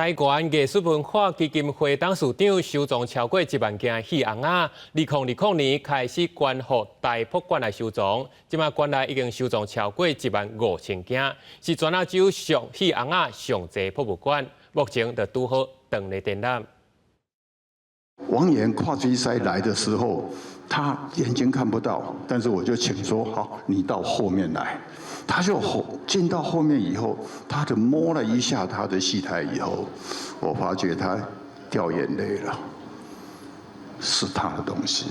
台灣藝術文化基金會董事長收藏超過1萬件戲尪仔，2020年開始捐予台博館來收藏，這馬館內已經收藏超過1萬5千件，是全亞洲上戲尪仔上濟博物館。目前就拄好當咧展覽。王岩跨錐師來的時候，他眼睛看不到，但是我就請說好，你到後面來。他就後進到後面以後，他就摸了一下他的戲台以後，我發覺他掉眼淚了，是他的東西。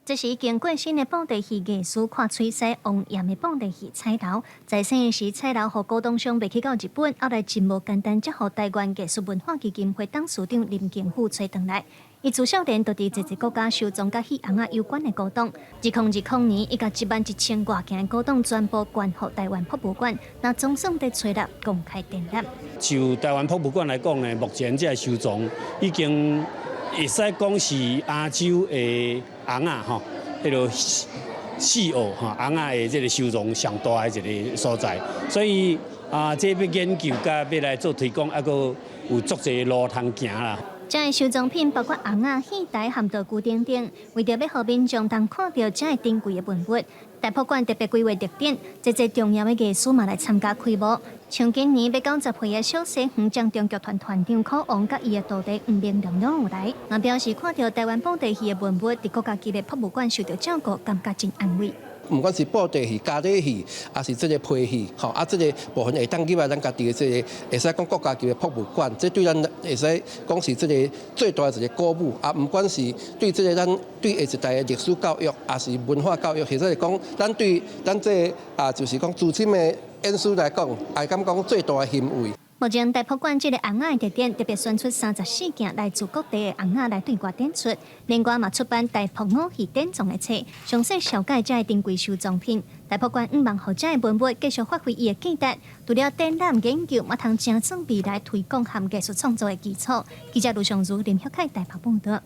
這是已經過身的布袋戲藝師看喙師王岩的布袋戲彩樓，在生時彩樓予古董商賣去到日本，後來真無簡單，才予台灣藝術文化基金會董事長林敬富揣轉來。伊自少年就佇濟濟國家收藏佮戲尪仔有關的古董。2020年，伊共1萬1千外件古董全部捐予台灣博物館，那總算佇初六公開展覽。就台灣博物館來講呢，目前這个收藏已經會使講是亞洲的尪仔吼，彼个戲偶吼尪仔的這个收藏上大的一个所在，所以啊，這欲研究佮欲來做推廣，猶閣有足濟路通行啦。這个收藏品包括尪仔、戲台和道具等等，為著欲予民眾通看著這个珍貴的文物，台博館特別規劃特展，濟濟重要的藝師嘛來參加開幕。像今年欲90歲的小西園掌中劇團團長苦王佮伊的徒弟黃明龍攏有來，嘛表示看著台灣布袋戲的文物佇國家級的博物館受著照顧，感覺真安慰。毋管是布袋戲、家己戲，抑是這个皮戲，吼啊，這个部分會當入來咱家己的這个，會使講國家級的博物館，這對咱會使講是這个最大的一个鼓舞啊！毋管是對這个咱對下一代的歷史教育，抑是文化教育，或者是講咱對咱這个啊，就是講資深的演師來講，會感覺最大的欣慰。目前台博館這个尪仔的特展特別選出34件來自各地的尪仔來對外展出，另外嘛出版台博偶戲典藏的冊，詳細紹介這个珍貴收藏品。台博館向望予這个文物繼續發揮伊的價值，除了展覽研究，嘛通成做未來推廣和藝術創作的基礎。記者盧尚如、林曉凱台北報導。